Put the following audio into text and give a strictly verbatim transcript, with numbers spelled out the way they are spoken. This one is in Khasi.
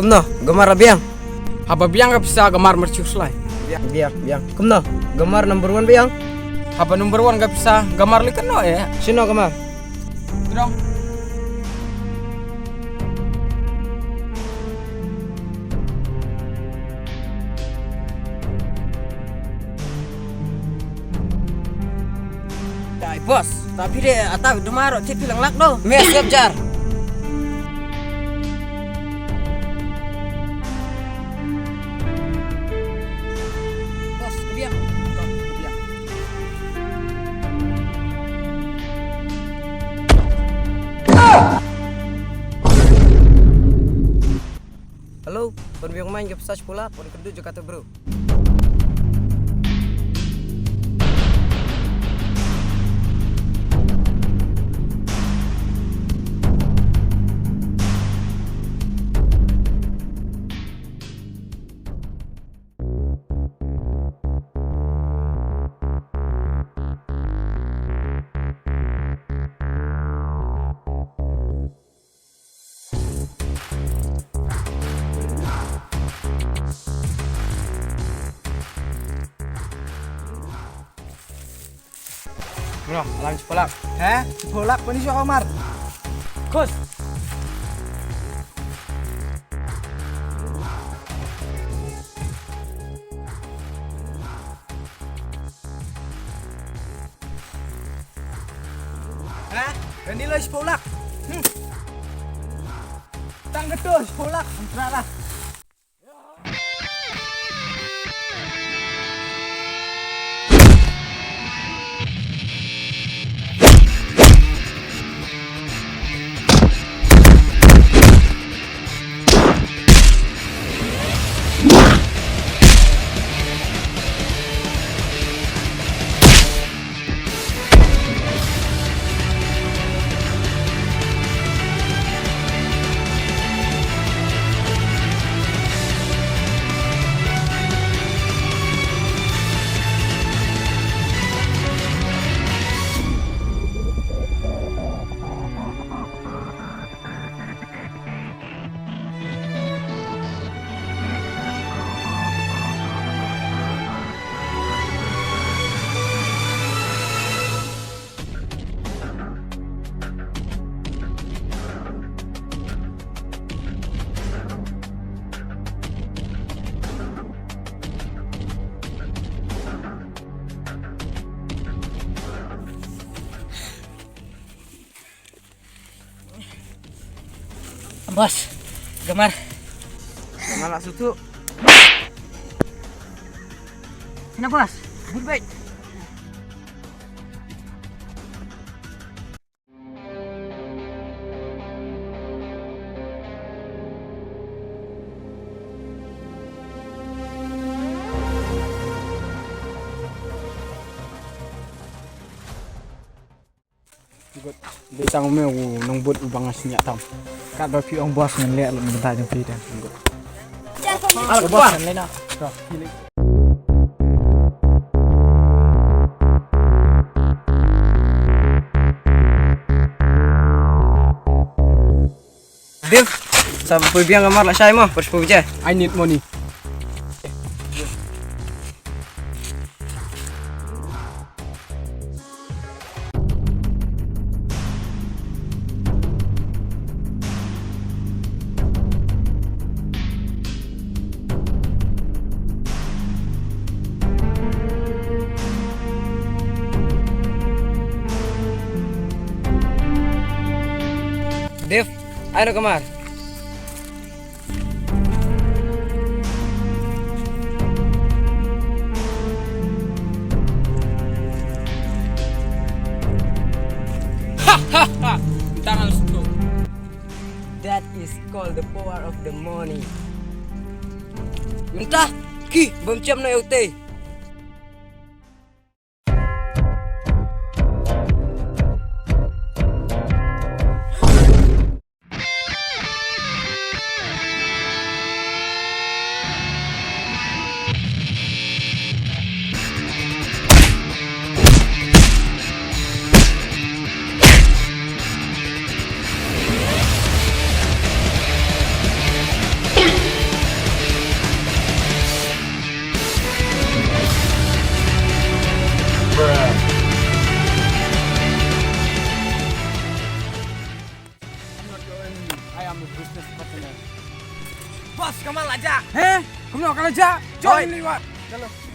Kumno, Gamar la biang? Haba biang ka pisa, Gamar mar shu slai. Biang, biang, biang. Kumno, Gamar number one biang? Haba number one ka pisa, Gamar leh kano eh? Shino Gamar? Drong. Dai boss, tapi de ata dumaro tipi lang lak do. Mes siap jar. Boss, kebiang. Kebiang. Hello, pynbiang main ke pesach pula, pun kedut Jakarta bro. Bro, alam cepolak. Heh? Cepolak, pani sio Omar. Kus. Heh? Rani lo cepolak. Hmm. Tang ketu cepolak. Antara lah. Boss, Gamar. Ngalak sutu. Sana, Boss. Good bye. Ngut. Dei tang u me u nongbud uba nga sngewthuh tam. Katba phi ong boss ngan leh lut mynta jong phi te. Ngut. Al boss ngan leh na. Dev, sa poi biang Gamar lashai mo, pos poi je. I need money. Dev, ai no Gamar. That is called the power of the money. Mynta ki bym chem na ute. Boss, ka ma la jah. He? Kumno ka la jah? Jom liwat. Chalo.